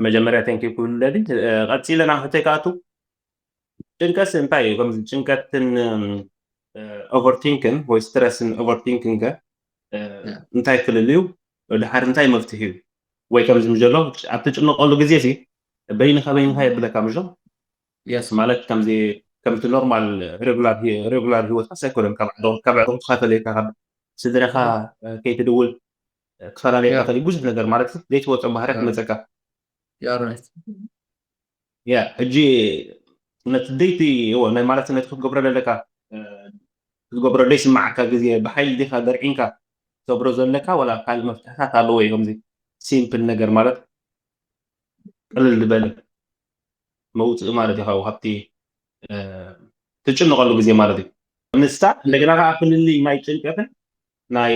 መጀመርያ thank you ክብል ደሊ። ቀፂለ ናብ ሕቶይ ክኣቱ። ጭንቀት እንታይ እዩ? ከምዚ ጭንቀትን overthinking ወይ stress ን overthinking ከ እንታይ ፍልልዩ? ድሓር እንታይ መፍትሒ እዩ? ወይ ከምዚ ምጀሎ ኣብ ትጭነቐሉ ግዜ ሲ በይንኻ በይንኻ የብለካ ምጆ? Yes ማለት ከምዚ ከምቲ normal regular regular ህይወትካ ኣይኮነን። ካብ ዓዶ ካብ ዓዶ ትኻፈለካ ካብ ስድራኻ ከይትድውል ክፈላለየካ Yeah ከሊ ብዙሕ ነገር ማለት ዘይትወጾ ባህርያት Yeah ይመጸካ። You're right ያ ሕጂ ነቲ ደይቲ እዎ ናይ ማለት ነቲ ክትገብሮ ዘለካ ክትገብሮ ዘይስማዓካ ግዜ ብሓይሊ ዲኻ ደርዒንካ ትገብሮ ዘለካ ዋላ ካልእ መፍትሕታት ኣለዎ እዩ። ከምዚ ሲምፕል ነገር ማለት ቅልል ዝበለ መውፅኢ ማለት እዩ። ካብኡ ካብቲ ትጭንቐሉ ግዜ ማለት እዩ። ንሳ እንደገና ከዓ ፍልልይ ናይ ጭንቀትን ናይ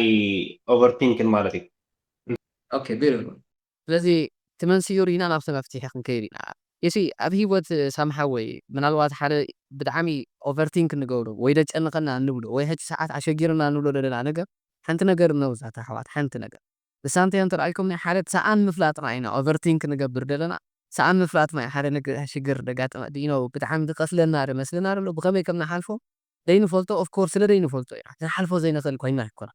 overthinking ማለት እዩ። Okay beautiful ስለዚ ትመንስኡ ርኢና ናብቲ መፍትሒ ክንከይድ ኢና። እሲ ኣብ ህይወት ሳምሓወይ ምናልባት ሓደ ብጣዕሚ overthink እንገብሮ ወይ ደጨንቐና እንብሎ ወይ ሕጂ ሰዓት ኣሸጊርና እንብሎ ዘለና ነገር ሓንቲ ነገር ነው ዛታ ኣሕዋት ሓንቲ ነገር ንሳንተ እንተ ረኣይኩም ናይ ሓደ ሰኣን ምፍላጥና ኢና overthink ንገብር ዘለና ሰኣን ምፍላጥና እዩ ሓደ ነገር ሽግር ደጋጥመ you know ብጣዕሚ ዝቀስለና ዶ መስለና ዘሎ ብኸመይ ከም ንሓልፎ ዘይንፈልጦ of course ስለ ዘይንፈልጦ ኢና ክንሓልፎ ዘይንኽእል ኮይና ኣይኮና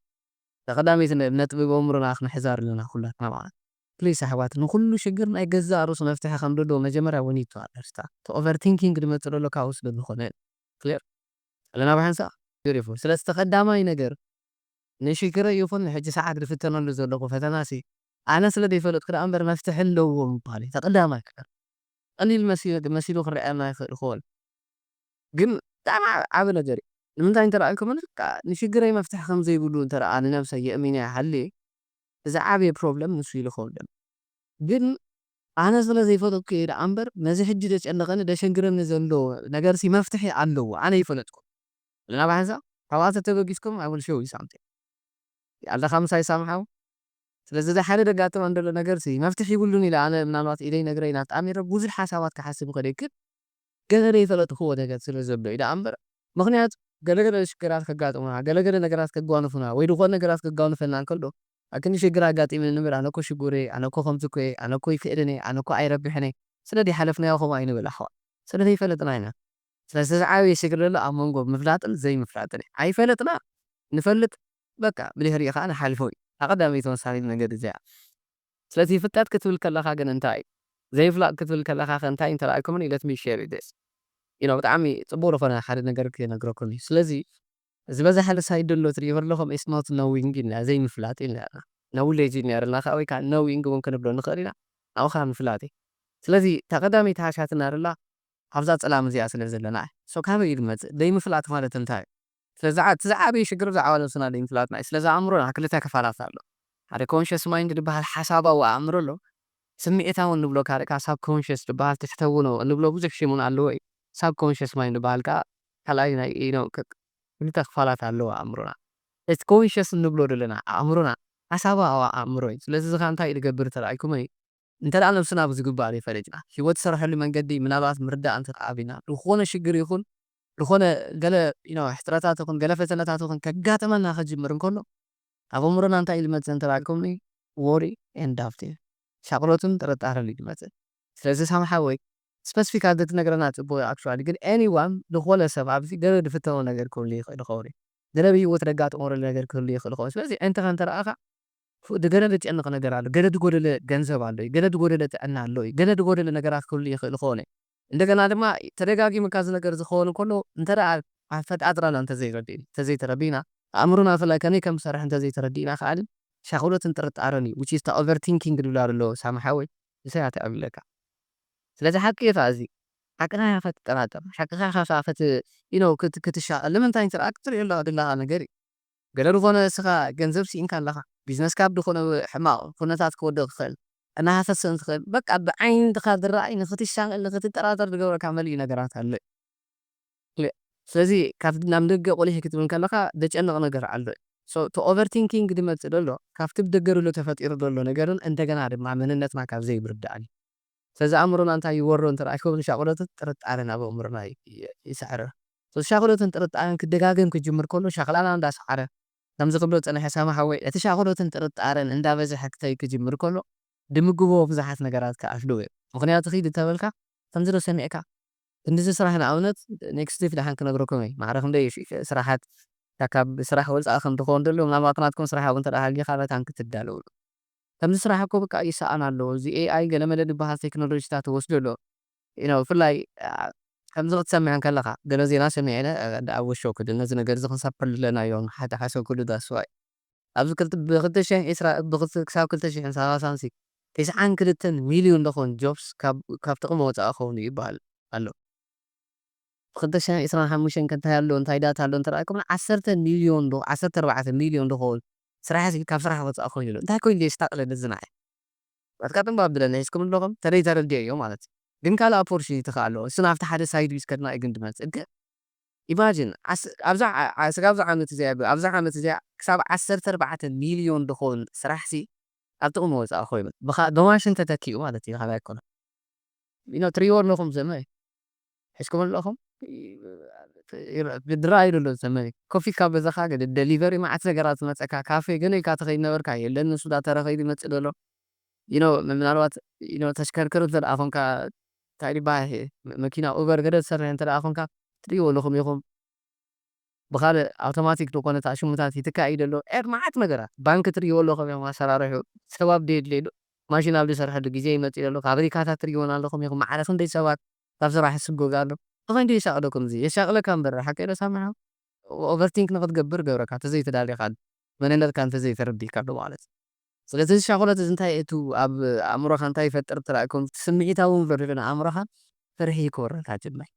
ተቐዳመይቲ ነጥቢ በእምሮና ክንሕዛ ኣለና ኩላትና ማለት ፕሊስ ኣሕዋት ንኩሉ ሽግር ናይ ገዛእ ርእሱ መፍትሒ ከም ዘለዎ መጀመርያ ወኒቱ ኣለርስታ እቲ overthinking ዝመፅእ ዘሎ ካብኡ ስለ ዝኾነ clear ኣለና ብሓንሳእ beautiful ስለዚ ተቐዳማይ ነገር ንሽግረይ ይኹን ንሕጂ ሰዓት ዝፍተነሉ ዘለኹ ፈተናሲ ኣነ ስለ ዘይፈለጥኩ ደኣ እምበር መፍትሒ ኣለዎ ምባል እዩ ተቐዳማይ ነገር ቀሊል መሲሉ ክረኣየና ይኽእል ይኸውን ግን ብጣዕሚ ዓብ- ዓቢ ነገር እዩ ንምንታይ እንተረኣልኩምን ንሽግረይ መፍትሒ ከም ዘይብሉ እንተረኣ ንነብሰይ የእሚነ ይሃሊ እዚ ዓብየ problem ንሱ ኢሉ ክወደም ግን ኣነ ስለ ዘይፈለጥኩ እየ ደኣ እምበር ነዚ ሕጂ ዘጨነቐኒ ዘሸግረኒ ዘሎ ነገርሲ መፍትሒ ኣለዎ ኣነ ይፈለጥኩ ለና ብሓንሳብ ካብኣ ተተበጊስኩም I will show you something ኣለኻ ምሳይ ሳምሓው ስለዚ እዚ ሓደ ደጋጥመን ዘሎ ነገርሲ መፍትሒ ይብሉን ኢለ ኣነ ምናልባት ኢደይ ነግረ ኢና ጣሚረ ብዙሕ ሓሳባት ክሓስብ ይኽእል እየ ግን ገለ ዘይፈለጥክዎ ነገር ስለ ዘሎ እዩ ደኣ እምበር ምኽንያቱ ገለገለ ሽግራት ከጋጥሙና ገለገለ ነገራት ከጓንፉና ወይ ዝኾነ ነገራት ከጓንፈና እንከሎ ኣክኒ ሽግር ኣጋጢመ ንብል ኣነኮ ሽጉር ኣነኮ ከምዚ ኮ ኣነኮ ይክእልን ኣነኮ ኣይረብሕን ስለዚ ሓለፍናዮ ከምኡ ኣይንብል ኣሕዋት ስለ ዘይፈለጥና ኢና ስለዚ ዝዓበየ ሽግር ዘሎ ኣብ መንጎ ምፍላጥን ዘይምፍላጥን እዩ ኣይፈለጥና ንፈልጥ በቃ ብድሕሪኡ ከዓ ንሓልፎ እዩ ኣቐዳመይ ተወሳኺት ነገር እዚኣ ስለዚ ፍልጠት ክትብል ከለኻ ግን እንታይ እዩ ዘይፍላጥ ክትብል ከለኻ ከ እንታይ እንተረኣይኩምን ኢለት ሚሸር ዩደስ ኢኖ ብጣዕሚ ፅቡቅ ዝኾነ ሓደ ነገር ክነግረኩም እዩ ስለዚ ዝበዝሓ ሳይድ ዘሎ ትሪእዮ ኣለኹም is not knowing ኢልና ዘይምፍላጥ ኢልና knowledge ኢልና ኣለና ከዓ ወይ ከዓ knowing እውን ክንብሎ ንኽእል ኢና ኣብኡ ከዓ ምፍላጥ እዩ ስለዚ ተቐዳመይቲ ሓሻትና ደላ ኣብዛ ፀላም እዚኣ ስለ ዘለና so ካበይ እዩ ዝመፅእ ዘይምፍላጥ ማለት እንታይ እዩ ስለዚ እቲ ዝዓበየ ሽግር ብዛዕባ ነብስና ዘይምፍላጥና እዩ ስለዚ ኣእምሮና ክልተ ክፋላት ኣሎ ሓደ conscious mind ዝበሃል ሓሳባዊ ኣእምሮ ኣሎ ስምዒታዊ ንብሎ ካልእ ከዓ subconscious ዝበሃል ትሕተዊ ነው እንብሎ ብዙሕ ሽሙን ኣለዎ እዩ subconscious mind ዝበሃል ከዓ ካልኣይ ናይ ኢኖ ክልተ ክፋላት ኣለዎ ኣእምሮና እቲ conscious እንብሎ ዘለና ኣእምሮና ሓሳባዊ ኣእምሮ እዩ ስለዚ ዝኻ እንታይ እዩ ዝገብር ተረኣይኩም እዩ እንተ ደኣ ነብስና ብዝግባእ ዘይፈለጥና ህይወት ዝሰርሐሉ መንገዲ ምናልባት ምርዳእ እንተ ኣቢና ዝኾነ ሽግር ይኹን ዝኾነ ገለ ሕጥረታት ይኹን ገለ ፈተነታት ይኹን ከጋጥመና ከጅምር እንከሎ ኣብ ኣእምሮና እንታይ ዝመፅእ እንተባልኩምኒ worry and doubt እዩ ሻቕሎትን ጥርጣረን እዩ ዝመፅእ ስለዚ ሳምሓወይ ስፐሲፊክ ኣደ ትነግረና ፅቡቅ እዩ actually ግን anyone ዝኾነ ሰብ ኣብዚ ገለ ዝፍተኖ ነገር ክህሉ ይኽእል ይኸውን እዩ ገለ ብህይወት ዘጋጥሞ ዘሎ ነገር ክህሉ ይኽእል ይኸውን ስለዚ ዕንትኻ እንተረኣኻ ገለ ዝጨንቕ ነገር ኣሎ ገለ ዝጎደለ ገንዘብ ኣሎ ገለ ዝጎደለ ጥዕና ኣሎ ገለ ዝጎደለ ነገራት ክህሉ ይኽእል ይኸውን እዩ እንደገና ድማ ተደጋጊምካ እዚ ነገር ዝኸውን እንከሎ እንተ ፈጣጥራና እንተዘይረድእና እንተዘይተረዲእና ኣእምሮና ብፍላይ ከመይ ከም ዝሰርሕ እንተዘይተረዲእና ከዓ ሻቕሎትን ጥርጣረን እዩ which is overthinking ዝብላ ዘሎ ሳሚ ሓወይ ንሰይ ኣትዕብለካ ስለዚ ሓቂ እዩ እዚ ሓቅኻ ኢኻ ትጠራጠር ሓቅኻ ኢኻ ከ you know ክትሻቐል ንምንታይ ትርኣ ክትሪኦ ኣለኻ ዘለኻ ነገር እዩ ገለ ዝኾነ እስኻ ገንዘብ ስኢንካ ኣለኻ ቢዝነስካ ኣብ ዝኾነ ሕማቕ ኩነታት ክወድቕ ይኽእል እናሃፈሰን ዝኽእል በቃ ብዓይንኻ ዝረኣይ ንኽትሻቐል ንኽትጠራጠር ዝገብረካ መሊኡ ነገራት ኣሎ እዩ ስለዚ ካብ ናብ ደገ ቆሊሕ ክትብል ከለኻ ዘጨንቕ ነገር ኣሎ እዩ እቲ overthinking ዝመፅእ ዘሎ ካብቲ ብደገ ዘሎ ተፈጢሩ ዘሎ ነገርን እንደገና ድማ መንነትና ካብ ዘይምርዳእን እዩ ስለዚ ኣእምሮና እንታይ ይወሮ እንተ ደኣ ይኸውን ሻቕሎትን ጥርጣረን ኣብ ኣእምሮና ይስዕር እቲ ሻቕሎትን ጥርጣረን ክደጋገም ክጅምር ከሎ ሻቕላና እንዳሰዓረ ከምዚ ክብሎ ፀንሐ ሳማ ሓወይ እቲ ሻቕሎትን ጥርጣረን እንዳበዝሐ ክታይ ክጅምር ከሎ ድምግቦ ብዙሓት ነገራት ከኣፍልዎ እዮም። ምኽንያቱ ኺድ እንተበልካ ከምዚ ዶ ሰሚዕካ ክንዲዚ ስራሕ ንኣብነት ኔክስት ዊክ ደሓን ክነግረኩም እየ። ማዕረ ክንደይ ሽ- ስራሓት ካብ ስራሕ ወፃኢ ከም ትኸውን ደሎ ምናልባት ናትኩም ስራሕ እውን ተደሃልካ መታን ክትዳለውሉ ከምዚ ስራሕ እኮ በቃ ይሰኣን ኣለዎ። እዚ ኤኣይ ገለመለ ዝበሃል ቴክኖሎጂታት ወስዶ ኣሎ። You know፣ ብፍላይ ከምዚ ክትሰምዕ ከለኻ ገለ ዜና ሰሚዐ ኢለ ኣብ ወሾ ክድል ነዚ ነገር እዚ ክንሰብ ከለና እዮም ሓደ ሓሰብ ክሉ ዳስዋይ ኣብዚ ክልተ ብክልተ ሽሕን ዕስራ ብክልተ ክሳብ ክልተ ሽሕን ሰላሳን ሲ ተስዓን ክልተን ሚልዮን ዝኾን ጆብስ ካብ ካብ ጥቕሚ ወፃኢ ክኸውን እዩ ይበሃል ኣሎ። ብክልተ ሽሕን ዕስራን ሓሙሽተን ከንታይ ኣሎ እንታይ ዳታ ኣሎ እንተ ረኣኩም ዓሰርተ ሚልዮን ዶ ዓሰርተ ኣርባዕተ ሚልዮን ዝኾን ስራሕ ሲ ካብ ስራሕ ወፃኢ ኮይኑ ኣሎ እንታይ ኮይኑ ደስታቅለ ነዝናየ ኣትካትም ባብለን ሒዝኩም ኣለኹም ተለይ ተረዲዮ ማለት ግን ካልእ ኦፖርቹኒቲ ከ ኣለዎ እሱ ናብቲ ሓደ ሳይድ ዊዝ ከድና እዩ ግን ድመፅእ ግን ኢማጂን ኣብዛ ዓመት እዚኣ ኣብዛ ዓመት እዚኣ ክሳብ ዓሰርተ ኣርባዕተ ሚልዮን ድኸውን ስራሕ ሲ ኣብ ጥቕሚ ወፃኢ ኮይኑ ብማሽን ተተኪኡ ማለት እዩ ካባይ ኣይኮነ ኢኖ ትሪዎ ኣለኹም ዘመ ሒዝኩም ኣለኹም ብድራ ኢሉ ኣሎ ዘመ ኮፊ ካብ በዛኻ ገለ ደሊቨሪ መዓት ነገራት ዝመፀካ ካፌ ገለ ኢልካ ተኸይድ ነበርካ የለን ንሱ ዳተረኸይድ ይመፅእ ዘሎ you know ምናልባት you know ተሽከርክር እንተ ደኣ ኾንካ እንታይ ይበሃል መኪና ኡበር ገለ ትሰርሕ እንተ ደኣ ኾንካ ትርእይዎ ኣለኹም ኢኹም ብኻልእ ኣውቶማቲክ ዝኾነ ሽሙታት ይትካእ እዩ ዘሎ ኤር መዓት ነገራት ባንክ ትርእይዎ ኣለኹም እዮም ኣሰራርሑ ሰብ ኣብዴት ሌሉ ማሽን ኣብ ዝሰርሐሉ ግዜ ይመፅእ ኣሎ ፋብሪካታት ትርእይዎን ኣለኹም ኢኹም ማዕረ ክንደይ ሰባት ካብ ስራሕ ይስጎግ ኣሎ ተኸንዲ የሻቕለኩም እዚ የሻቕለካ እምበር ሓቂ ዶ ሳምሓ ኦቨርቲንክ ንክትገብር ገብረካ ተዘይተዳሊኻ መንነትካ እንተዘይተረዲእካ ዶ ማለት ስለዚ እዚ ሻቕሎት እዚ እንታይ እቱ ኣብ ኣእምሮኻ እንታይ ይፈጥር ትራእኩም ስምዒታዊ እውን ፈሪሑ ንኣእምሮኻ ፍርሒ ክወረካ ጅምር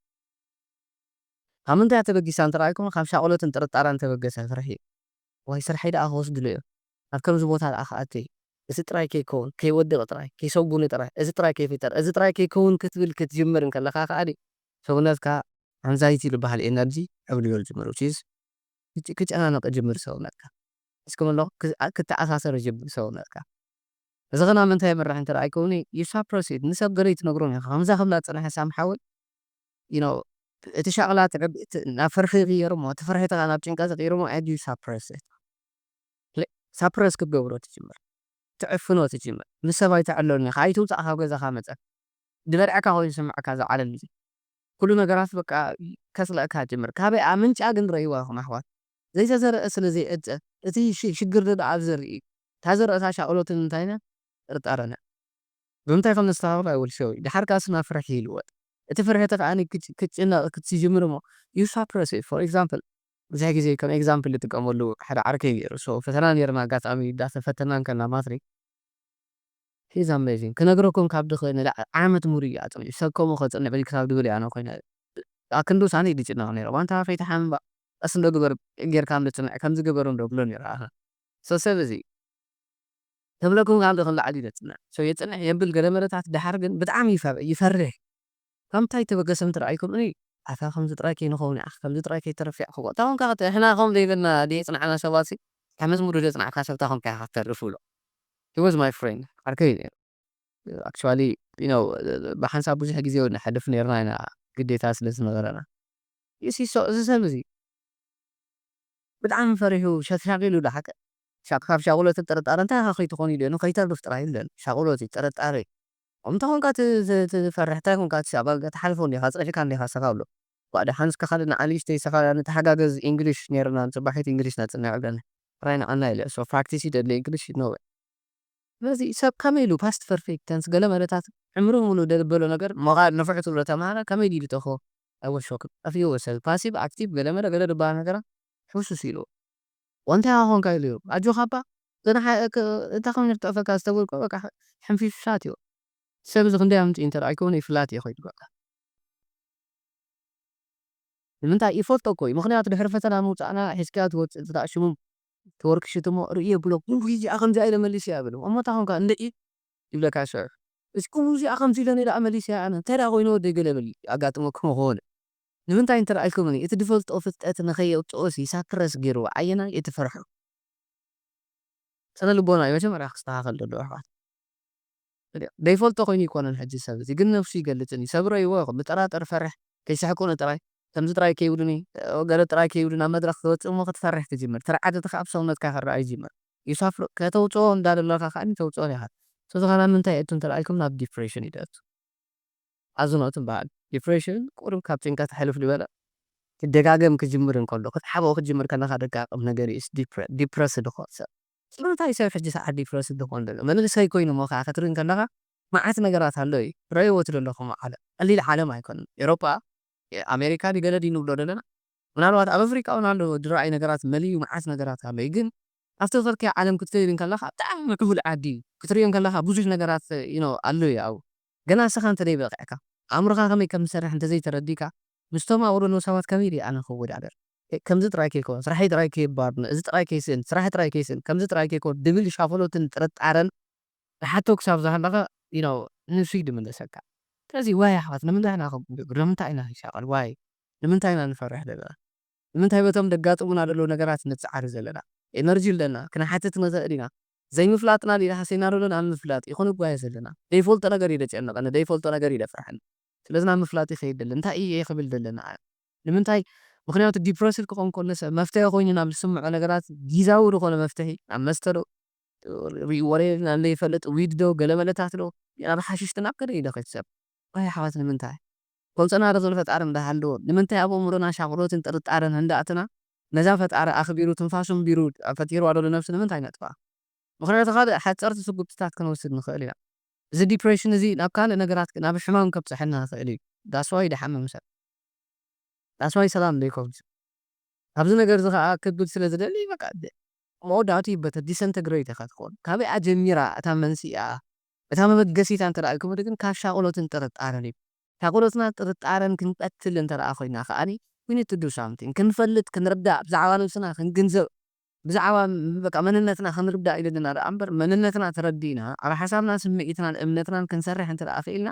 ካብ ምንታይ ተበጊሳ እንተረኣይኩም ካብ ሻቕሎትን ጥርጣራን ተበገሰ ፍርሒ ዋይ ስርሐይ ደኣ ክወስድሉ እዮም ኣብ ከምዚ ቦታ ደኣ ክኣቱ እዩ እዚ ጥራይ ከይከውን ከይወድቕ ጥራይ ከይሰጉኒ ጥራይ እዚ ጥራይ ከይፍጠር እዚ ጥራይ ከይከውን ክትብል ክትጅምር እንከለኻ ከኣ ሰውነትካ ኣንዛይቲ ዝበሃል ኤነርጂ ዕብልዮ ዝጅምር which is ክጨናነቕ ይጅምር ሰውነትካ እስከመሎ ክተኣሳሰር ይጅምር ሰውነትካ እዚ ኸና ምንታይ የምርሕ እንተ ኣይከውኒ you suppress it ንሰብ ገለ ይትነግሮም ኢኻ ከምዛ ክብላ ዝጸንሐ ሳም ሓወይ you know እቲ ሻቕላ ትዕብ ናብ ፍርሒ ይቕየር እሞ እቲ ፍርሒ ተኻ ናብ ጭንቀት ይቕየር እሞ and you suppress it suppress ክትገብሮ ትጅምር ትዕፍኖ ትጅምር ምስ ሰብ ኣይተዕለሉኒ ከኣይትውፃእ ካብ ገዛኻ መፀ ዝበልዐካ ኮይኑ ዝስምዐካ እዚ ዓለም እዚ ኩሉ ነገራት በቃ ከፅልአካ ጅምር ካበይ ኣምንጫ ግን ረእይዋ ይኹም ኣሕዋት ዘይተዘርአ ስለ ዘይዕፀ እቲ ሽግር ደ ኣብ ዘርኢ እዩ እታ ዘርእታ ሻቕሎትን እንታይና ጥርጣረና ብምንታይ ከም ነስተኻኽሎ ኣይወልሸው እዩ ድሓር ከኣ ስና ፍርሒ ይልወጥ እቲ ፍርሒ እቲ ከኣ ክትጭነቕ ክትጅምር እሞ you suppress it for example ብዙሕ ግዜ ከም ኤግዛምፕል ዝጥቀመሉ ሓደ ዓርከይ ነይሩ so ፈተና ነይርና ኣጋጣሚ እንዳተፈተና እንከና ማትሪክ He's amazing ክነግረኩም ካብ ድኽእል ንላዕሊ ዓመት ሙሉ እዩ ኣፅኒዑ ሰብ ከምኡ ከፅንዕ በሊ ክሳብ ድብል እያ ኮይነ ኣክንዲ ውሳነ እዩ ዝጭነቕ ነይረ ዋንታ ፈይትሓምባ ቀስ እንዶ ግበር ጌርካ ምፅንዕ ከምዚ ግበር እንዶ ብሎ ነይረ ኣኸ so ሰብ እዚ ተብለኩም ካብ ድኽእል ላዕሊ እዩ ዘፅንዕ so የፅንዕ የብል ገለ መለታት ድሓር ግን ብጣዕሚ ይፈርሕ ካብ ምንታይ ተበገሰ ምትረኣይኩም እኔ ኣታ ከምዚ ጥራይ ከይንኸውን ኢኻ ከምዚ ጥራይ ከይተርፍ ኢኻ እታ ኮንካ ሕና ከም ዘይበልና ደየፅናዕና ሰባት ካብ መዝሙር ደፅናዕካ ሰብታ ኮንካ ኢኻ ክተርፍ ብሎ he was my friend ዓርከይ ነይሩ actually you know ብሓንሳብ ብዙሕ ግዜ ነሕልፍ ነርና ኢና ግዴታ ስለ ዝነበረና you see so እዚ ሰብ እዚ ብጣዕሚ ፈሪሑ ሸትሻቂሉ ዶ ሓቀ ካብ ሻቁሎት ጥርጣረ እንታይ ኢኻ ከይትኾን ኢሉ ንኸይተርፍ ጥራይ ኢለን ሻቁሎት ጥርጣረ እንተ ኾንካ ትፈርሕ እንታይ ኾንካ ትሻባል ትሓልፎ እንዲኻ ፅሒካ እንዲኻ ሰኻ ብሎ ጓ ደሓን እስከ ካልእ ንዓሊ ሽተይ ሰኻ ንተሓጋገዝ ኢንግሊሽ ነይርና ንፅባሒት ኢንግሊሽ ነፅንዕ ብለኒ ጥራይ ንዓና ኢለ so ፕራክቲስ ይደሊ ኢንግሊሽ ይድነው ስለዚ ሰብ ከመይ ኢሉ ፓስት ፐርፌክት ተንስ ገለ መለታት ዕምሩ ሙሉ ደልበሎ ነገር መቓል ንፍዑ ትብሎ ተማሃረ ከመይ ኢሉ ይጠፎ ኣይወሾክም ጠፊዎ ሰብ ፓሲቭ ኣክቲቭ ገለ መለ ገለ ዝበሃል ነገራት ሕሱስ ኢሉ ወንታይ ኣኾንካ ኢሉ ኣጆኻ እባ ገና እንታይ ከም ንርጠፈካ ዝተበልኮ በቃ ሕንፊፍሻት እዩ ሰብ እዚ ክንደይ ኣምፅኡ እንተ ኣይኮነ ይፍላት እየ ኮይዱ በቃ ንምንታይ ይፈልጦ እኮ እዩ ምክንያቱ ድሕሪ ፈተና ምውፃእና ሒዝካዮ ትወፅእ ዝዳ ሽሙ ትወርክሽት እሞ ርእየ ብሎ ኩሉ ግዜ ከምዚኣ ኢለ መሊስ እያ ብሎ እሞ እንታይ ኮንካ እንድዒ ይብለካ ሽዑ እዚ ኩሉ እዚኣ ከምዚ ኢለ ነዳ መሊስ እያ ኣነ እንታይ ዳ ኮይኑ ወደይ ገለ በል ኣጋጥመኩም ኾነ ንምንታይ እንተ ኣይኮነ እቲ ድፈልጦ ፍልጠት ንኸየውፅኦ ሲ ሳፕረስ ገይሩ ኣየናይ እቲ ፈርሑ ስነ ልቦና እዩ መጀመርያ ክስተኻኸል ዘለዎ ኣሕዋት ዘይፈልጦ ኮይኑ ይኮነን ሕጂ ሰብ እዚ ግን ነብሱ ይገልፅን እዩ ሰብ ረይዎ ይኹን ብጠራጠር ፈርሕ ከይስሕቁኒ ጥራይ ከምዚ ጥራይ ከይብሉኒ ገለ ጥራይ ከይብሉ ናብ መድረክ ክወፅእ እሞ ክትፈርሕ ትጅምር ትርዓት እቲ ካብ ሰውነትካ ክረኣ ይጅምር ይሳፍሮ ከተውፅኦ እንዳለለካ ከዓ ተውፅኦ ኢኻ ስለዚ ካብ ምንታይ እቱ እንተልኣልኩም ናብ ዲፕሬሽን ይደቱ። ኣዝኖት በሃል ዲፕሬሽን ቁሩብ ካብ ጭንቀት ሕልፍ ዝበለ ክደጋገም ክጅምር እንከሎ ክትሓብኦ ክትጅምር ከለኻ ደቃቅም ነገር እዩ። ዲፕረስ ዝኾን ሰብ ስለምንታይ ሰብ ሕጂ ሰዓት ዲፕረስ ዝኾን ዘሎ መንእሰይ ኮይኑ ሞ ከዓ ክትርኢ ከለኻ መዓት ነገራት ኣሎ እዩ። ረእይዎ ትደለኹም ዓለም ቀሊል ዓለም ኣይኮነን። ኤሮጳ ኣሜሪካ ድገለ ድዩ ንብሎ ዘለና ምናልባት ኣብ ኣፍሪቃ እውን ኣሎ ድረኣይ ነገራት መሊዩ መዓት ነገራት ኣሎ እዩ። ግን ኣብቲ ክልቲኣ ዓለም ክትከይድ ከለኻ ብጣዕሚ ምዕቡል ዓዲ እዩ። ክትሪኦ ከለኻ ብዙሕ ነገራት you know ኣሎ እዩ ኣብኡ። ገና ንስኻ እንተዘይበቂዕካ ኣእምሮኻ ከመይ ከም ዝሰርሕ እንተዘይተረዲእካ ምስቶም ኣብኡ ዘለዉ ሰባት ከመይ ድየ ኣነ ክወዳደር? ከምዚ ጥራይ ከይከውን ስራሐይ ጥራይ ከየባርኒ እዚ ጥራይ ከይስእን ስራሕ ጥራይ ከይስእን ከምዚ ጥራይ ከይከውን ድብል ሻፈሎትን ጥርጣረን ንሓቶ ክሳብ ዝሃለኸ you know ንሱ እዩ ድምለሰካ። ስለዚ ዋይ ኣሕዋት ንምንታይ ኢና ከብዱ ንምንታይ ኢና ንሻቐል ዋይ ንምንታይ ኢና ንፈርሕ ዘለና? ንምንታይ በቶም ደጋጥሙና ዘለዉ ነገራት ንጽዓር ዘለና? ኤነርጂ ኣለና፣ ክንሓትት ንኽእል ኢና። ዘይምፍላጥና ድዩ ዝሃሰየና ዘሎ ናብ ምፍላጥ እዩ ክንጓየ ዘለና። ዘይፈልጦ ነገር እዩ ዘጨንቐኒ፣ ዘይፈልጦ ነገር እዩ ዘፍርሐኒ። ስለዚ ናብ ምፍላጥ ይኸይድ ደለ። እንታይ እየ ክብል ዘለና? ንምንታይ? ምኽንያቱ ዲፕረስድ ክኾን ከሎ ሰብ መፍትሒ ኮይኑ ናብ ዝስምዖ ነገራት ጊዛዊ ዝኾነ መፍትሒ ናብ መስተ ዶ ወረ ናብ ዘይፈልጥ ዊድ ዶ ገለመለታት ዶ ናብ ሓሽሽ ናብ ገለ ይደኸት ሰብ። ዋይ ኣሕዋት ንምንታይ? ከምፀና ዶ ዘሎ ፈጣሪ እንዳሃለወ ንምንታይ ኣብ ኣእምሮና ሻቕሎትን ጥርጣረን እንዳእትና ነዛ ፈጣሪ ኣኽቢሩ ትንፋሱ እምቢሩ ፈጢርዋ ዘሎ ነብሲ ንምንታይ ነጥፋ? ምኽንያቱ ካልእ ሓፀርቲ ስጉምትታት ክንወስድ ንኽእል ኢና። እዚ ዲፕሬሽን እዚ ናብ ካልእ ነገራት ናብ ሕማም ከብፀሐና ይኽእል እዩ። ዳስዋይ ድሓምም ሰብ ዳስዋይ ሰላም ዘይከውን ኣብዚ ነገር እዚ ከዓ ክብል ስለ ዝደሊ በቃ መወዳእቱ ይበተ ዲሰንተግሬት ኢኻ ትኸውን። ካበይኣ ጀሚራ እታ መንስኢኣ እታ መበገሲታ እንተ ደኣ ኢልኩም ግን ካብ ሻቕሎትን ጥርጣረን እዩ። ሻቕሎትና ጥርጣረን ክንቀትል እንተ ደኣ ኮይና ከኣኒ we need to do something ክንፈልጥ ክንርዳእ ብዛዕባ ነብስና ክንግንዘብ ብዛዕባ በቃ መንነትና ክንርዳእ ኢለና ደኣ እምበር መንነትና ተረዲእና ኣብ ሓሳብናን ስምዒትናን እምነትናን ክንሰርሕ እንተ ደኣ ክኢልና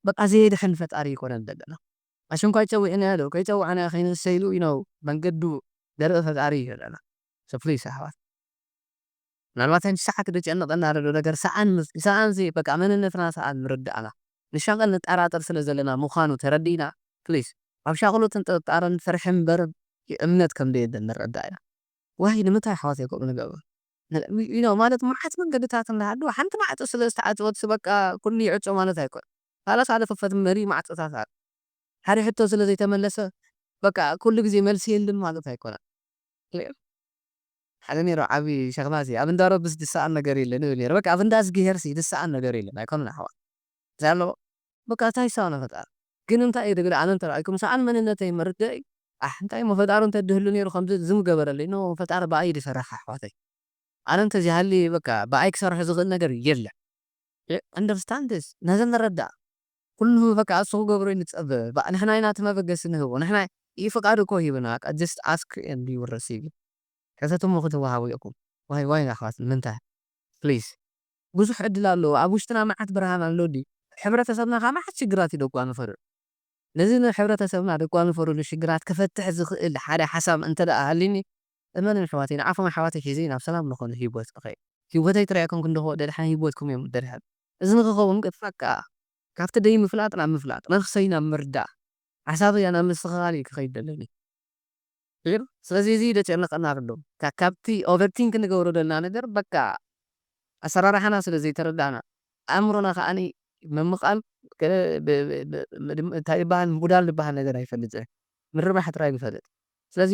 በቃ ዘየድሕን ፈጣሪ ይኮነን ዘለና። ኣሽንኳይ ጸዊዕናዮ ዶ ከይጸዋዕናዮ ከይንእሰ ኢሉ you know መንገዱ ዘርኢ ፈጣሪ እዩ ዘለና። So please ኣሕዋት ምናልባት ሓንቲ ሰዓት ዘጨንቐና ዘሎ ነገር ሰኣን ምስ- ሰኣን ዚ በቃ መንነትና ሰኣን ምርዳእና ንሻቐል ንጠራጠር ስለ ዘለና ምዃኑ ተረዲእና please ኣብ ሻቕሎትን ጥርጣረን ፍርሒ እምበር እምነት ከም ዘየለ ንረዳእ ኢና። ዋይ ንምንታይ ኣሕዋት የቆም ንገብር you know ማለት መዓት መንገድታት እንዳሃለወ ሓንቲ ማዕጾ ስለ ዝተዓጸወት በቃ ኩሉ ይዕጾ ማለት ኣይኮነን። ካልእ ካልእ ክፈት መሪ ማዕጾታት ኣሎ። ሓደ ሕቶ ስለ ዘይተመለሰ በቃ ኩሉ ግዜ መልሲ የለን ማለት ኣይኮነን። ሓደ ነይሩ ዓቢ ሸኽላ ሲ ኣብ እንዳ ረብስ ድሰኣን ነገር የለን ይብል ነይሩ። በቃ ኣብ እንዳ እዝግሄር ሲ ድሰኣን ነገር የለን ኣይኮነን ኣሕዋት። እዛ ኣለዎ በቃ እንታይ ይሰኣኖ ፈጣሪ ግን እንታይ እዩ ድብል ኣነ እንተረኣይኩም ሰኣን መንነተይ መርደእ እዩ። ኣሕ እንታይ እሞ ፈጣሪ እንተድህሉ ነይሩ ከምዚ ዝምገበረለይ ኖ ፈጣሪ ብኣይ ድሰርሕ ኣሕዋተይ ኣነ እንተዚሃሊ በቃ ብኣይ ክሰርሖ ዝኽእል ነገር የለን። Understand this ነዘን ንረዳእ ኩሉ በቃ እሱ ክገብሮ ንጸበ ንሕና ኢና እቲ መበገሲ ንህቦ ንሕና ይህ ፍቃድ እኮ ሂብና just ask and you will receive ሕተቱ እሞ ክትወሃቡ ኢኹም ዋይ ዋይ ኣሕዋት ንምንታይ please ብዙሕ ዕድል ኣለዎ ኣብ ውሽጥና መዓት ብርሃን ኣሎ ድዩ ሕብረተሰብና ካብ መዓት ሽግራት እዩ ደጓንፈሉ ነዚ ንሕብረተሰብና ደጓንፈሉ ሽግራት ክፈትሕ ዝኽእል ሓደ ሓሳብ እንተ ደኣ ሃልዩኒ እመኑኒ ኣሕዋተይ ንዓኹም ኣሕዋተይ ሒዘ ናብ ሰላም ዝኾነ ህይወት ክኸይድ ህይወተይ ጥራይ ኣይኮንኩን ደድሕን ህይወትኩም እዮም ደድሕን እዚ ንክኸውን ግን በቃ ካብቲ ደይ ምፍላጥ ናብ ምፍላጥ ነፍሰይ ናብ ምርዳእ ሓሳበይ ናብ ምስትኽኻል እዩ ክኸይድ ዘለኒ ስለዚ እዚ ደጨነቀና ኣሎ ካብቲ ኦቨርቲንክ ንገብሮ ዘለና ነገር በቃ ኣሰራርሓና ስለ ዘይተረዳእና ኣእምሮና ከዓኒ ምምቓል እንታይ ዝበሃል ምጉዳል ዝበሃል ነገር ኣይፈልጥን ምርባሕ ጥራይ ዝፈልጥ ስለዚ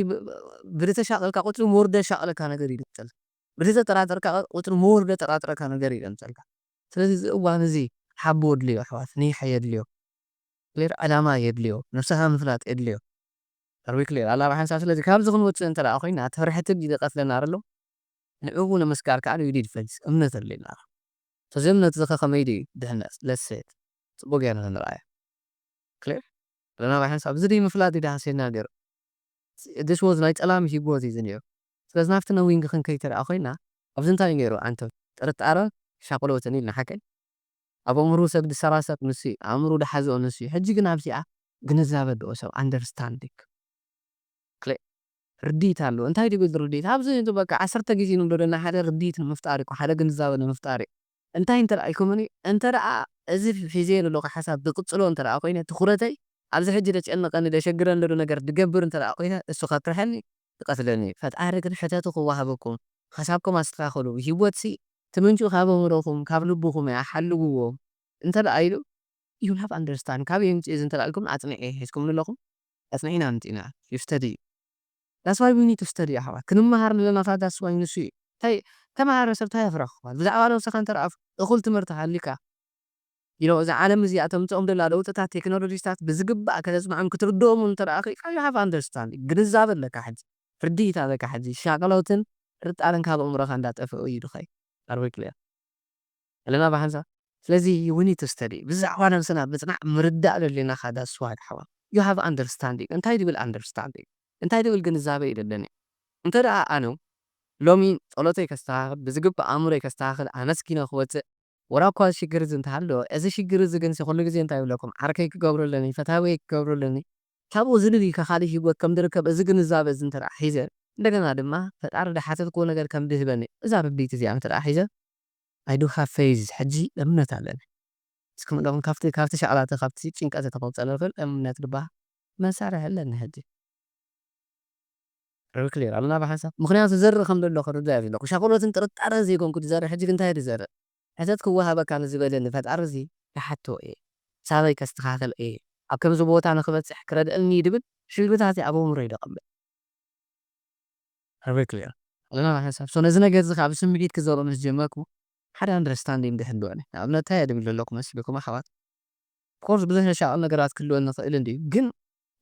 ብድተሻቀልካ ቁፅሪ ሞር ደሻቅለካ ነገር ይደምፀልካ ብድተጠራጠርካ ቁፅሪ ሞር ደጠራጥረካ ነገር ይደምፀልካ ስለዚ እዚ እዋን እዚ ሓቦ የድልዮ ኣሕዋት ኒሕ የድልዮ ክሌር ዕላማ የድልዮ ነብስኻ ምፍላጥ የድልዮ ኣርዊ ክሌር ኣላ ብሓንሳብ ስለዚ ካብዚ ክንወፅእ እንተ ደኣ ኮይና እቲ ፍርሕቲ ድዩ ዝቐትለና ኣሎ ንዕኡ ንምስጋር ከዓ ንግዲ ድፈልስ እምነት ኣድልየና ኣሎ እዚ እምነት እዚ ከመይ ድዩ ድሕነት ለሴት ፅቡቅ ጌርና ንርኣዮ ክሌር ለና ብሓንሳብ እዚ ድዩ ምፍላጥ ድዩ ደሃስየና ገይሩ this was ናይ ጸላም ሂቦት እዩ ዝኒኦ ስለዚ ናብቲ ነዊንግ ክንከይ ተደኣ ኮይና ኣብዚ እንታይ ነይሩ ኣንተ ጥርጣረ ሻቅሎትን ኢልና ሓቀይ ኣብ ኣእምሩ ሰብ ዝሰራሰር ንሱ እዩ ኣእምሩ ዝሓዝኦ ንሱ እዩ ሕጂ ግን ኣብዚኣ ግንዛበ ኣለዎ ሰብ ኣንደርስታንዲንግ ርዲት ኣለዎ እንታይ ድብል ርዲት ኣብዚ በቃ ዓሰርተ ግዜ ንብሎ ደና ሓደ ርዲት ንምፍጣር እዩ ሓደ ግንዛበ ንምፍጣር እዩ እንታይ እንተ ደኣ ኢልኩምኒ እንተ ደኣ እዚ ሒዘዮ ዘለኹ ሓሳብ ዝቕጽሎ እንተ ደኣ ኮይነ ትኹረተይ ኣብዚ ሕጂ ደጨንቐኒ ደሸግረኒ ዘሎ ነገር ድገብር እንተ ደኣ ኮይነ እሱ ከፍርሐኒ ይቐትለኒ እዩ ፈጣሪ ግን ሕተቱ ክወሃበኩም ሓሳብኩም ኣስተኻኸሉ ህይወትሲ እቲ ምንጩ ካብ ኣእምሮኹም ካብ ልብኹም እያ ሓልውዎ እንተ ደኣ ኢሉ you have understand ካብ የምፅእ እዚ እንተ ደኣ ኢልኩም ኣፅንዒ ሒዝኩም ኣለኹም ኣፅንዒና ኣምፂና you study that's why we need to study ኣሕዋት ክንመሃር ንለና ካ that's why ንሱ እዩ እንታይ ተመሃረ ሰብ እንታይ ኣፍረኽኳል ብዛዕባ ነብስኻ እንተ ደኣ እኹል ትምህርቲ ሃሊካ you know እዛ ዓለም እዚኣ ተምፅኦም ደላ ለውጥታት ቴክኖሎጂታት ብዝግባእ ከተፅንዖም ክትርድኦም እንተ ደኣ ኽኢልካ you have understand ግንዛበ ኣለካ ሕጂ ርድኢት ኣለካ ሕጂ ሻቕሎትን ጥርጣረን ካብ ኣእምሮኻ እንዳጠፍኡ እዩ ድኸይ ኣርበይ ክልያ ኣለና ብሓንሳብ ስለዚ we need to study ብዛዕባ ነብስና ምፅናዕ ምርዳእ ደልየና ካዳ ስዋድ ሓዋ you have understanding እንታይ ድብል understanding እንታይ ድብል ግንዛበ እዩ ደለኒ እንተ ደኣ ኣነ ሎሚ ጸሎተይ ከስተኻኽል ብዝግባእ ኣእምሮይ ከስተኻኽል ኣመስጊነ ክወፅእ ወላ እኳ እዚ ሽግር እዚ እንተሃለወ እዚ ሽግር እዚ ግን ኩሉ ግዜ እንታይ ይብለኩም ዓርከይ ክገብሩ ኣለኒ ፈታወይ ክገብሩ ኣለኒ ካብኡ ዝልል ኢልካ ካልእ ህይወት ከም ዝርከብ እዚ ግንዛበ እዚ እንተ ሒዘ እንደገና ድማ ፈጣሪ ዝሓተትክዎ ነገር ከም ዝህበኒ እዛ ርድኢት እዚኣ እንተ ሒዘ I do have faith ሕጂ እምነት ኣለኒ እስኩም እንደኹም ካብቲ ካብቲ ሻቕላተ ካብቲ ጭንቀት ተቆፀለ ብል እምነት ድባ መሳርሒ ኣለኒ ሕጂ ርክሌር ኣለና ብሓንሳብ ምክንያቱ ዘርኢ ከም ዘሎ ክርዳ እየ ዘለኩ ሻኮሎትን ጥርጣረ ዘይኮንኩ ዝዘርእ ሕጂ እንታይ ዝዘርእ ሕተት ክወሃበካ ንዝበለኒ ፈጣሪ እዚ ይሓቶ እየ ሳበይ ከስተኻኸል እየ ኣብ ከምዚ ቦታ ንክበፅሕ ክረድእኒ ድብል ሽግርታት ኣብ ኣእምሮ ይደቐብል ርክሌር ኣለና ብሓንሳብ ነዚ ነገር እዚ ካብ ስምዒት ክዘርኦ ምስ ጀመርኩ ሓደ understanding ክህልወኒ ንኣብነት እንታይ እየ ድብል ዘለኩ መስልኩም ኣሕዋት ኮርስ ብዙሕ ዘሻቕል ነገራት ክህልወኒ ይኽእል እንድዩ ግን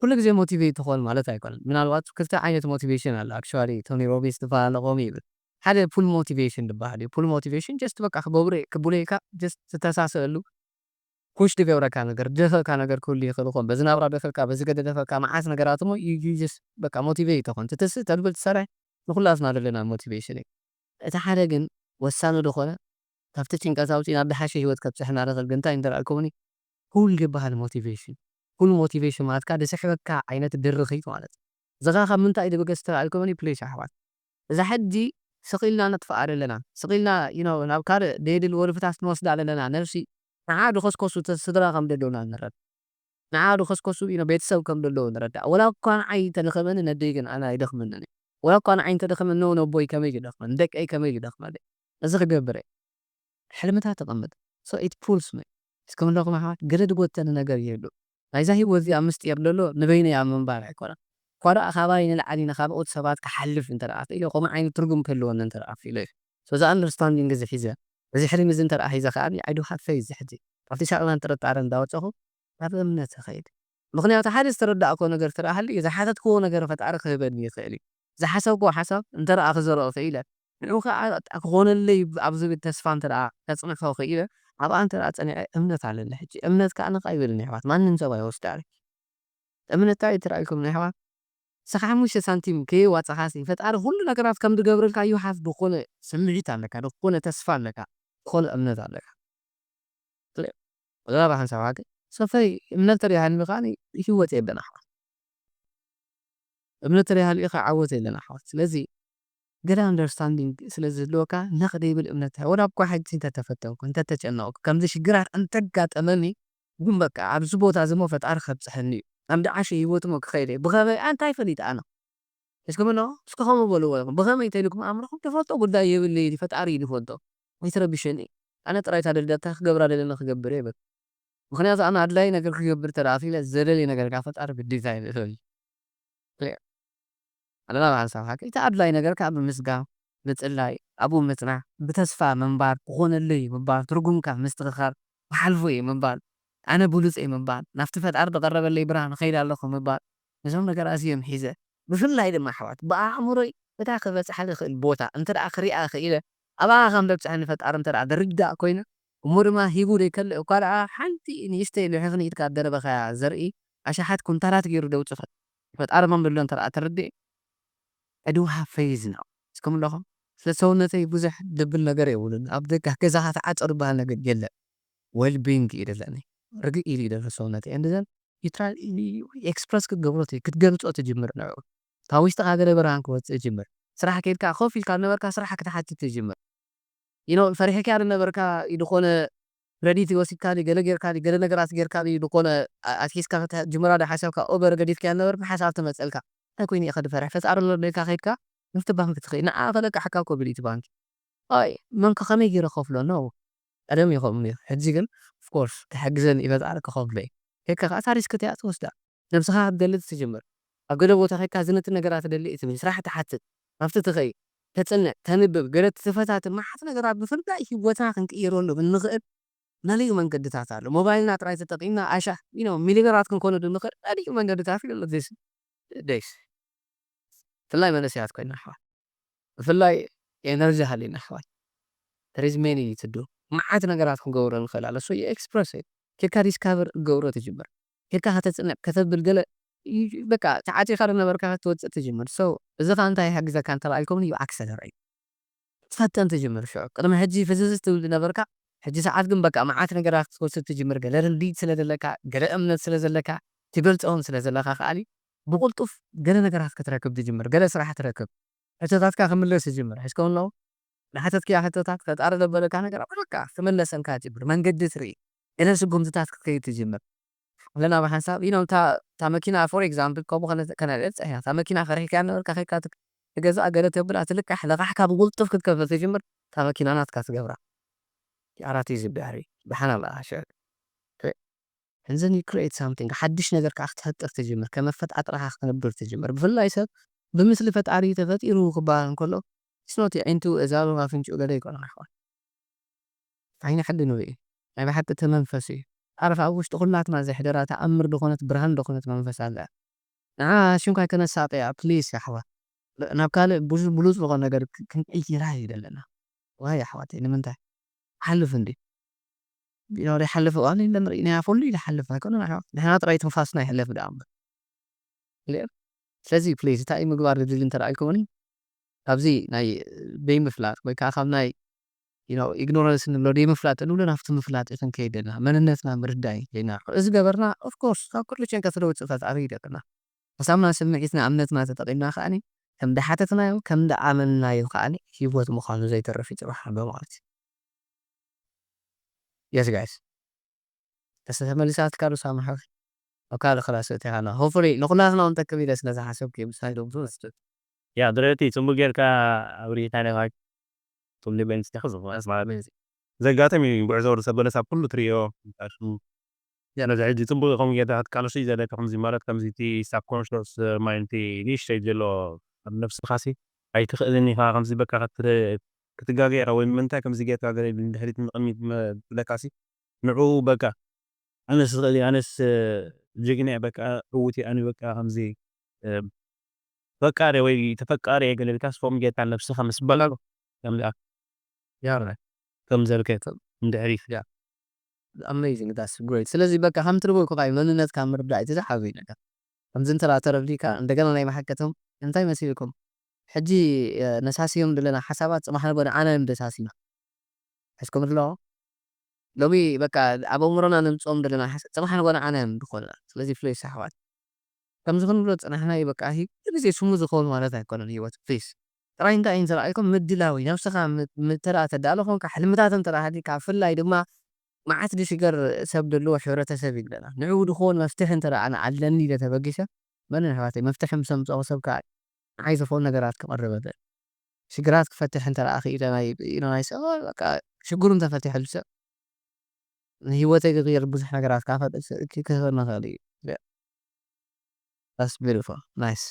ኩሉ ግዜ ሞቲቬት ትኾን ማለት ኣይኮነን ምናልባት ክልተ ዓይነት ሞቲቬሽን ኣሎ actually ቶኒ ሮቢንስ ዝፈላለኾም ይብል ሓደ ፉል ሞቲቬሽን ዝበሃል እዩ ፉል ሞቲቬሽን just በቃ ክገብሩ ክብለካ just ዝተሳሰአሉ ፑሽ ዝገብረካ ነገር ደኸካ ነገር ክህሉ ይኽእል ኾን በዚ ናብራ ደኸካ በዚ ገደ ደኸካ መዓት ነገራት ሞ just በቃ ሞቲቬት ትኾን ትትስእ ተልብል ትሰርሕ ንኩላትና ዘለና ሞቲቬሽን እዩ እቲ ሓደ ግን ወሳኒ ዝኾነ ካብቲ ጭንቀት ኣውፂእና ኣብ ዝሓሸ ህይወት ከብፅሕና ንኽእል ግን እንታይ እንተረኣልኩምኒ ፑል ዝበሃል ሞቲቬሽን ፑል ሞቲቬሽን ማለት ከዓ ዝስሕበካ ዓይነት ድርኺት ማለት እዩ። እዚ ከዓ ካብ ምንታይ ድብገስ ተረኣልኩምኒ ፕሊስ ኣሕዋት እዛ ሕጂ ስቕ ኢልና ነጥፍኣ ዘለና ስቕ ኢልና you know ናብ ካልእ ደየድሊ ወልፍታት ንወስዳ ዘለና ነብሲ ንዓ ድኸስከሱ ስድራ ከም ደለውና ንረድ ንዓ ድኸስከሱ you know ቤተሰብ ከም ደለዎ ንረዳእ ወላ እኳ ንዓይ እንተደኸመኒ ነደይ ግን ኣነ ኣይደኽመንን እዩ ወላ እኳ ንዓይ እንተደኸመ ኖ ነቦይ ከመይ ይደኽመ ንደቀይ ከመይ ይደኽመ እዚ ክገብር እየ ሕልምታት ተቐምጥ so it pulls me እስከ ምንዳኹም ኣሕዋት ገለ ድጎተኒ ነገር ይህሉ ናይዛ ህይወት እዚኣ ምስጢር ደሎ ንበይነይ ኣብ ምንባር ኣይኮነን እኳ ደኣ ካባይ ንላዕሊ ንኻልኦት ሰባት ክሓልፍ እንተ ደኣ ክኢለ ከምኡ ዓይነት ትርጉም ክህልወኒ እንተ ደኣ ክኢለ እዩ so እዚ understanding እዚ ሒዘ እዚ ሕልሚ እዚ እንተ ደኣ ሒዘ ከኣ I do have faith እዚ ሕጂ ካብቲ ሻቕላን ጥርጣረን እንዳወፀኹ ናብ እምነት እኸይድ ምኽንያቱ ሓደ ዝተረዳእኮ ነገር ተረኣሃሊ ዝሓተትክዎ ነገር ፈጣሪ ክህበኒ ይኽእል እዩ ዝሓሰብክዎ ሓሳብ እንተ ደኣ ክዘርኦ ክኢለ ንዑ ከዓ ክኾነለይ ኣብ ዝብል ተስፋ እንተ ደኣ ከፅንሖ ክኢለ ኣብኣ እንተ ደኣ ፀኒዐ እምነት ኣለኒ ሕጂ እምነት ከዓ ንቃ ይበልኒ ኣሕዋት ማንም ሰብ ኣይወስዳኒ እምነት እንታይ እዩ ተራእይኩም ናይ ኣሕዋት ሰኻ ሓሙሽተ ሳንቲም ከየዋፀኻሲ ፈጣሪ ኩሉ ነገራት ከም ዝገብረልካ እዩ ሓፍ ዝኾነ ስምዒት ኣለካ ዝኾነ ተስፋ ኣለካ ዝኾነ እምነት ኣለካ እዛ ብሓንሳብ ሃገር ሰፈይ እምነት ተሪሃልኒ ከዓ ህይወት የለን ኣሕዋት እምነት ተሪሃልኡ ከዓ ዓወት የለን ኣሕዋት ስለዚ ገለ understanding ስለ ዝህልወካ ነቕ ደይብል እምነት ወላ እኳ ሕጂ እንተተፈተንኩ እንተተጨነቕኩ ከምዚ ሽግራት እንተጋጠመኒ ግን በቃ ኣብዚ ቦታ እዚ ሞ ፈጣሪ ከብፅሐኒ እዩ ኣብ ድዓሸ ህይወት ሞ ክኸይደ ብኸበይ እንታይ ፈሊጥ ኣነ እስከ ምኖ እስከ ከምኡ በልዎ ኢኹም ብኸመይ እንተ ኢልኩም ኣእምሮኹም ተፈልጦ ጉዳይ የብለይ ፈጣሪ እዩ ዝፈልጦ ኣይትረብሸኒ ኣነ ጥራይ እታ ደልዳታ ክገብራ ደለኒ ክገብር እየ በል ምኽንያቱ ኣነ ኣድላይ ነገር ክገብር ተደኣ ክኢለ ዘደልየ ነገር ከዓ ፈጣሪ ግዴታ ይብእሰኒ ኣለና ብሓንሳብ ሓቂ እቲ ኣድላይ ነገር ከዓ ብምስጋን ምፅላይ ኣብኡ ምፅናሕ ብተስፋ ምንባር ክኾነለይ ምባል ትርጉምካ ምስትኽኻል ክሓልፎ እየ ምባል ኣነ ብሉፅ እየ ምባል ናብቲ ፈጣሪ ዝቐረበለይ ብርሃን ኸይድ ኣለኹ ምባል እዞም ነገራት እዮም ሒዘ ብፍላይ ድማ ኣሕዋት ብኣእምሮይ እታ ክበፅሓ ዝኽእል ቦታ እንተ ደኣ ክሪኣ ክኢለ ኣብኣ ከም ዘብፅሐኒ ፈጣሪ እንተ ደኣ ዝርዳእ ኮይነ እሞ ድማ ሂቡ ዘይከልእ እኳ ደኣ ሓንቲ ንእሽተይ ልሕኽ ንኢድካ ዝደረበኻያ ዘርኢ ኣሽሓት ኩንታላት ገይሩ ዘውፅእ ፈጣሪ ከም ዘሎ እንተ ደኣ ተረዲኤ I do have faith now እስኩም ኣለኹም ስለ ሰውነተይ ብዙሕ ድብል ነገር የብሉን ኣብ ደጋ ገዛኻ ተዓፀ ዝበሃል ነገር የለን well being እዩ ዘለኒ ርግእ ኢሉ እዩ ዘሎ ሰውነተይ and then you try express ክትገብሮ ክትገልፆ ትጅምር ንዕኡ ካብ ውሽጥኻ ገለ ብርሃን ክወፅእ ይጅምር ስራሕ ከይድካ ኮፍ ኢልካ ዝነበርካ ስራሕ ክትሓትት ትጅምር you know ፈሪሕካ ዝነበርካ ዝኾነ credit ወሲድካ ገለ ጌርካ ገለ ነገራት ጌርካ ዝኾነ ኣትሒዝካ ክትጅምራ ዶ ሓሰብካ over ገዲፍካ ዝነበርካ ሓሳብ ትመፀልካ እንታይ ኮይኑ ኢኻ ዝፈርሕ ፈጣሪ ኣሎ ኢልካ ከይድካ ምፍቲ ባንክ ትኸይድ ንዓ ከለቃሕካ ኮ ብልእቲ ባንክ ኣይ መን ከ ከመይ ገይረ ከፍሎ ነው ቀደም ይኸም እዩ ሕጂ ግን of course ክሕግዘን ይበጣር ከኸፍሎ እዩ ከካ ከዓ ታሪስ ክትያ ትወስዳ ነብስኻ ክትገልጽ ትጅምር ኣብ ገለ ቦታ ከካ ዝነቲ ነገራት ደሊ ትብል ስራሕ ትሓትት ኣብቲ ትኸይ ተጽንዕ ተንብብ ገለ ትፈታትን መሓት ነገራት ብፍላይ ህይወትና ክንቅይረሉ እንኽእል መሊኡ መንገድታት ኣሎ ሞባይልና ጥራይ ተጠቂምና ኣሻ you know ሚሊዮነራት ክንኮነ እንኽእል መሊኡ መንገድታት ኣሎ this days ብፍላይ መንእሰያት ኮይና ኣሕዋት ብፍላይ ኤነርጂ ሃሊና ኣሕዋት there is many to do መዓት ነገራት ክንገብሮ ንኽእል ኣሎ so you express it ኬካ discover ገብሮ ትጅምር ኬካ ከተፅንዕ ከተብል ገለ በቃ ተዓፂኻ ዝነበርካ ክትወፅእ ትጅምር so እዚ ከዓ እንታይ ይሕግዘካ እንተባኢልኩም እዩ ኣክሰለሬት ትፈተን ትጅምር ሽዑ ቅድሚ ሕጂ ፍዝዝ ትብል ዝነበርካ ሕጂ ሰዓት ግን በቃ መዓት ነገራት ክትወስድ ትጅምር ገለ ርድኢት ስለ ዘለካ ገለ እምነት ስለ ዘለካ ትገልፆም ስለ ዘለካ ከዓሊ ብቁልጡፍ ገለ ነገራት ክትረክብ ትጅምር ገለ ስራሕ ትረክብ ሕቶታትካ ክምለስ ይጅምር ሕዝከውን ነው ንሓተትክያ ሕቶታት ፈጣሪ ዘበለካ ነገር በቃ ክመለሰልካ ይጅምር መንገዲ ትርኢ ገለ ስጉምትታት ክትከይድ ትጅምር ኣለና ብሓንሳብ you know እታ መኪና for example ከምኡ ከነልዕል ፀኒሓ እታ መኪና ፈሪሕካያ ነበርካ ከይካ ትገዛእ ገለ ተብላ ትልቃሕ ለቃሕካ ብቁልጡፍ ክትከፍል ትጅምር እታ መኪና ናትካ ትገብራ ኣራት እዩ ዝበሃል ብሓን ኣላ and then you create something ሓድሽ ነገር ከዓ ክትፈጥር ትጅምር ከም መፈጣጥራኻ ክትነብር ትጅምር ብፍላይ ሰብ ብምስሊ ፈጣሪ ተፈጢሩ ክበሃል እንከሎ ስኖት የዒንቱ እዛሉ ኣፍንጭኡ ገለ ይኮነ ኣሕዋት ኣይንሕድን እዩ ናይ ብሓቂ እቲ መንፈስ እዩ ዓረፍ ኣብ ውሽጢ ኩላትና ዘሕደራ ተኣምር ዝኾነት ብርሃን ዝኾነት መንፈስ ኣለ ንዓ ሽንኳይ ከነሳቀያ ፕሊስ ኣሕዋት ናብ ካልእ ብዙ ብሉፅ ዝኾነ ነገር ክንቀይራ እዩ ዘለና ዋይ ኣሕዋት ንምንታይ ሓልፍ እንዲ ይኖር ይሓልፍ እዋን የለን ርኢናያ ፈሉ ይሓልፍ ኣይኮነን ኣሕዋት ንሕና ጥራይ ትንፋስና ይሕለፍ ደኣ እምበር ስለዚ ፕሊዝ እንታይ እዩ ምግባር ዝድሊ እንተ ኢልኩምኒ ካብዚ ናይ በይምፍላጥ ወይ ከዓ ካብ ናይ ኢግኖረንስ ንብሎ ደይምፍላጥ ንብሎ ናብቲ ምፍላጥ ክንከይድ ደና መንነትና ምርዳእ ደና እዚ ገበርና ኦፍኮርስ ካብ ኩሉ ጭንቀት ለውፅእ ፈጣሪ ይደቅና ሓሳብና ስምዒትና እምነትና ተጠቂምና ከዓኒ ከም ዳሓተትናዮ ከም ዳኣመንናዮ ከዓኒ ሂወት ምዃኑ ዘይተርፍ ይፅባሕ ኣሎ ማለት እዩ yes guys ተመልሳትካ ዶ ሳምሓ ኣብ ካልእ ክላስ እቲኻ ና ሆፍሊ ንኩላትና ንጠቅም ኢለ ስለ ዝሓሰብኩ እዩ ምሳይ ዶ ብዙ መስደድ ያ ድረቲ ጽቡቅ ጌርካ ኣብሪህካ ነኻ ቱሊ ቤንስ ተኸ ዝባስ ማለት ዘጋጠም እዩ ጉዕዞ ወዲ ሰብ በለስ ኣብ ኩሉ ትሪኦ ሽሙ ነዚ ሕጂ ጽቡቅ ከም ጌርካ ክትቃለሱ እዩ ዘለካ ከምዚ ማለት ከምዚ እቲ ሳብኮንሽስ ማይንድ እቲ ንእሽተይ ዘሎ ኣብ ነብስኻሲ ኣይትኽእልን ኢኻ ከምዚ በቃ ክትጋገ ኢኻ ወይ ንምንታይ ከምዚ ጌርካ ገለ ድሕሪት ንቕሚት ብለካሲ ንዑ በቃ ኣነስ ዝኽእል ኣነስ ጅግና በቃ ዕውት ኣነ በቃ ከምዚ ፈቃሪ ወይ ተፈቃሪ ገለ ኢልካ ስፎም ጌርካ ነብስኻ ምስ በላሉ ከምዚ ያረ ከም ዘልከ እንድሕሪት ያ amazing that's great ስለዚ በቃ ከም ትርጉም ክባይ መንነትካ ምርዳእ እቲ ዝዓበይ ነገር ከምዚ እንተ ተረዲካ እንደገና ናይ መሓከቶም እንታይ መሲልኩም ሕጂ ነሳስዮም ዘለና ሓሳባት ፅባሕ ንጎ ንዓና እዮም ደሳሲና ሕዝኩም ኣለዎ ሎሚ በቃ ኣብ ኣእምሮና ነምፅኦም ዘለና ሓሳብ ፅባሕ ንጎ ንዓና እዮም ዝኾንና ስለዚ ፍለይ ኣሕዋት ከምዚ ክንብሎ ዝፅናሕና እዩ በቃ ኩሉ ግዜ ስሙ ዝኸውን ማለት ኣይኮነን ህይወት ፕሊስ ጥራይ እንታይ እዩ ዝረኣይኩም ምድላዊ ነብስኻ ምተደኣ ተዳሎ ኮንካ ሕልምታት እንተ ሃሊካ ብፍላይ ድማ መዓት ድሽገር ሰብ ዘለዎ ሕብረተሰብ ይብለና ንዕኡ ድኸውን መፍትሒ እንተ ኣነ ኣለኒ ኢለ ተበጊሰ መን ኣሕዋተይ መፍትሒ ምስ ኣምፀኦ ሰብ ከዓ ንዓይ ዝኸውን ነገራት ክቐርብ እኽእል ሽግራት ክፈትሕ እንተ ክኢለ ናይ ናይ ሰብ በቃ ሽግሩ እንተፈቲሐሉ ሰብ ንህይወተይ ዝቕይር ብዙሕ ነገራት ካፈጥር ክህብ ንኽእል እዩ that's beautiful nice